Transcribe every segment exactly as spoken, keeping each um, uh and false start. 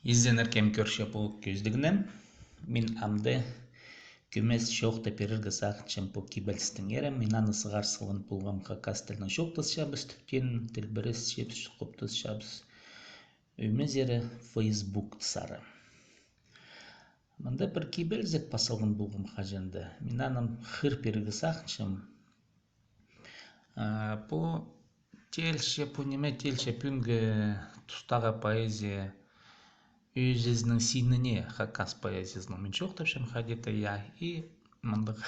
Изеннер, кем кӧрче пу кӧзідігні. Мин амды кӧмес чоохтап пирерге сағынчам пу кибелістеңер. Мин аны сығар салған полғам хакас тілінең чоохтасчабыс тіптен, тілбіресчебіс, чоохтасчабыс ӧмезері Фейсбук сары. Мында пір кибелізек пас салған полғам хаҷан даа. Мин аны хығыр пирерге сағынчам. А, пу теелче, пу ниме теелче пӱӱнгі тустағы поэзия ӧзізінің синіне, хакас поэзиязының, мин чоохтапчам хайди-да, я, и мындағ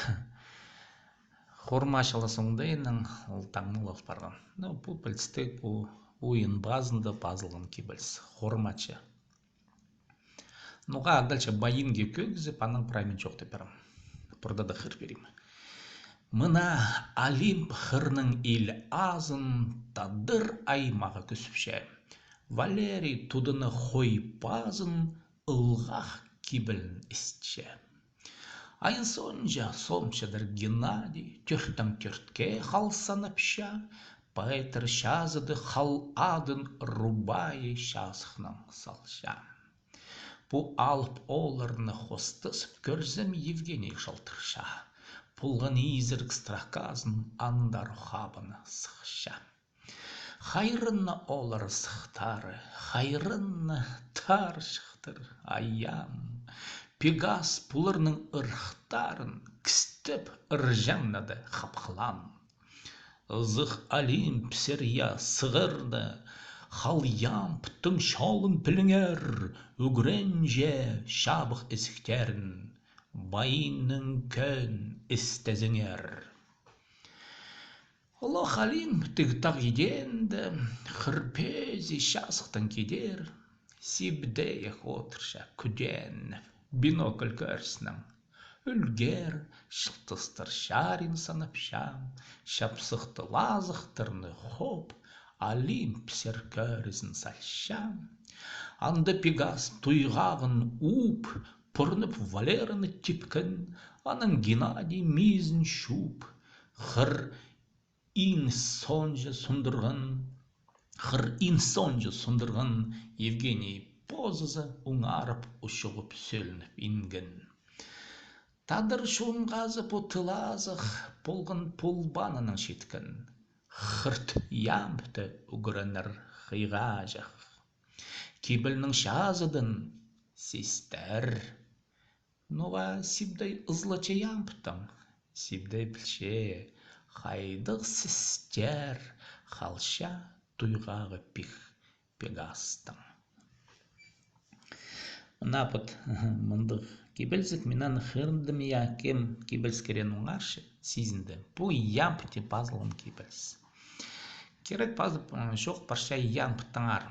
хормачылас оңдайнаң ол таңмалал парған. Ну, пу пілдістіг, пу уйин пазында пазылған кибеліс, хормачы. Ноға дальше байинге кӧгізіп, анаң прай мин чоохтап пирем. Пурда даа хығыр пирим. Мына Олимп хырның ил азын тадар аймағы кӧзіпче. Валерий тудыны хой пазын ылғах кибелін ісче. Айа соонҷа сомчадар Геннадий тӧрттең тӧртке хал санапча, поэттер чазыды хал адын рубаи чазыхнаң салча. Пу алып оолларны хостазып кӧрзем, Евгений чалтырча. Полған изірік строказын андар хабына сыхча. Хайран на олар сыхтары, хайран на тар чыхтыр, аям. Пегас пуларның ырыхтарын кістеп ырҷаңнады хапхылаан. Ызых Олимп сірер сығарны, хал ямбтың чолын піліңер, ӱгренҷе чабых ізіктерін, байынның кӧн істезіңер. Олох Олимптіг тағ идеенде хыр пӧзі чазыхтаң кидер, Сибдей ӧк одырча кӱденіп, бинокль кӧрснең. Ӱлгер чылтыстар чарин санапча, чапсыхты лазыхтарны хоп, Олимп сірер кӧрізін салча. Анда Пегас туйғағын уп, пурнап Валераны типкен, анаң Геннадий мизін чуп. Хыр иң соонҷа сундырған, хыр иң соонҷа сундырған Евгений позызы оңарып, учуғып, сӧлініп инген. Тадар чуунғазы пу тылазых полған пулбанының читкен. Хырт ямбты ӱгренер хыйғаҷах. Кибелнің чазыдын систер. Ноға Сибдей ызылча ямбтаң? Сибдей пілче, хайдағ систер халча туйғағы пих Пегастың. Мына пыт мындағ кибелізек, мин аны хығырдым, я, кем кибеліскер оңарча, сизінді. Пу ямб тіп пазылған кибеліс. Кирек пазып, м, чоох парча ямбтаңар.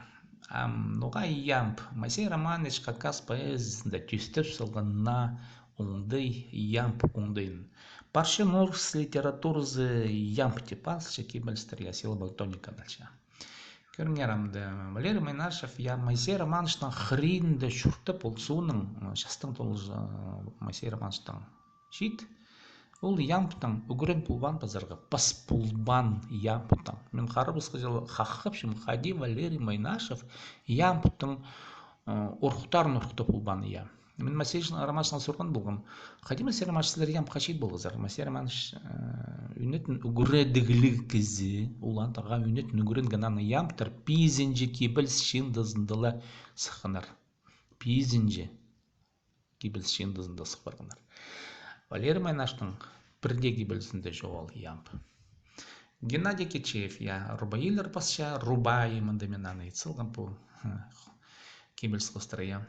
Ам, ноға ямб? Моисей Романович хакас поэзиязында тӧстеп салған на оңдай ямб оңдайын. Парча орыс литературазы ямб тіп пазылча кибелістер, я, силлабо-тоникадалча. Кӧріңер амды, Валерий Майнашев, я, Моисей Романовичтің хыринда чуртап, ол соонаң, м, частаң толызы, м, Моисей Романовичтің чиит. Ол ямбтаң ӱгрен полбаан пазарға, пас полбаан ямбтаң. Мин харабысхаҷаң хаххапчам, хайди Валерий Майнашев ямбтаң, э, урухтарын урухтап полбаан, я. Мин Моисей Романовичтең сурған полғам: хайди, Моисей Романович, сірер ямбха чиит полғазар? Моисей Романович, э, ӱнетін ӱгредігліг кізі, ол андағ ӱнетін ӱгренген, аның ямбтар пизінҷі кибеліс чыындызында ла сыхханнар. Пизінҷі кибеліс чыындызында сых парғаннар. Валерий Майнаштың пір дее кибелізінде чоғыл ямб. Геннадий Кичеев, я, рубаилар пасча, рубаи, мында мин аны ит салғам пу, х-, кибеліс хоостыра, я.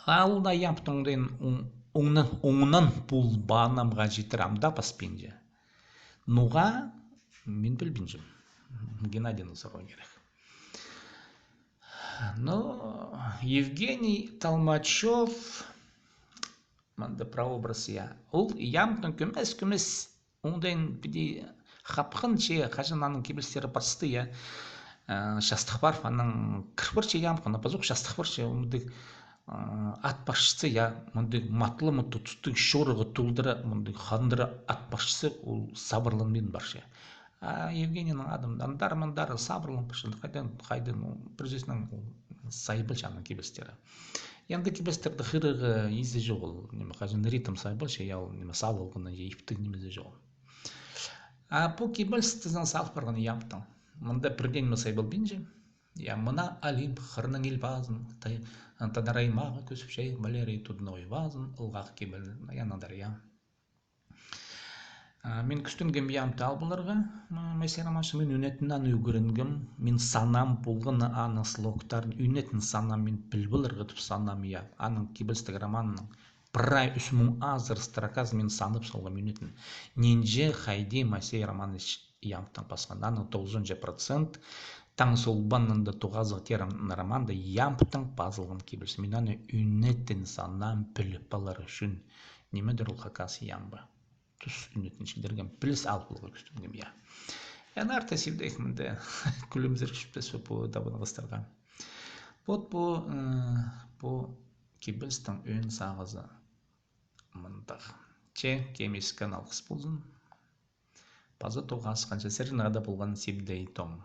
Ол даа ямбтың оңдайын оң-, оңнаң, оңнаң полбаан амға читіре, амды паспинча. Ноға, мин пілбинчем. Геннадийні сурарға кирек. Ну, Евгений Толмачев, мында прообраз, я. Ол ямбтың кӧмес-кӧмес оңдайын піди хапхан, че хаҷан аның кибелістері парчатты, я. Э, частых парып, анаң кір парча ямб, анаң пазох частых парча, мындағ, э, ат парчатса, я, мындағ матлама тутыстығ, чорығы толдыра, мындағ хандыра ат парчатса, ол сабырланмин парча. А Евгенийнің адым андар-мындар сабырланып парча, хайдаң, хайдаң, ну, пір сӧснең, ол Сайбалча аның кибелістері. Анда кибелістерді хығырарға изе чоғыл. Ниме, хаҷан ритм сайбалча, я ол, ниме, салылғаны, я иптіг нимезі чоғыл. А пу кибеліс тізең салып парған ямбтаң. Мында пірдеңе сайбалбинча. Я, мына Олимп хырның ил пазын, Тадар аймағы кӧзіп чай, Валерий тудын ой пазын, ылғах кибелі, я, надар, я. А, мин кӱстенгем ямбты ал поларға, м, Моисей Романович, мин ӱнетін аны ӱгренгем, мин санаам полған аны слогтарын, ӱнетін санаам, мин піл поларға тіп санаам, я. Аның кибелістіг романының прай ӱс муң азыра строказын мин санап салғам ӱнетін. Нинҷе хайди Моисей Романович ямбтаң пасхан. Аның тоғызонҷа процент «Таң солбанында тоғазығ» тіп романда ямбтаң пазылған кибеліс. Мин аны ӱнетін санаам піліп алар ӱчӱн. Нимедір ол хакас ямбы. Тус ӱнетін чідіргем, піліс ал поларға кӱстенгем, я. Яннар та сибдек мында кӱлімзір кӱспес пу табынғыстарға. Вот пу, э, пу кибелістің ӧӧн сағызы мындағ. Че, кем искен, алғыс ползын. Паза тоғасханҷа, сірернең хада полған Сибдей Том.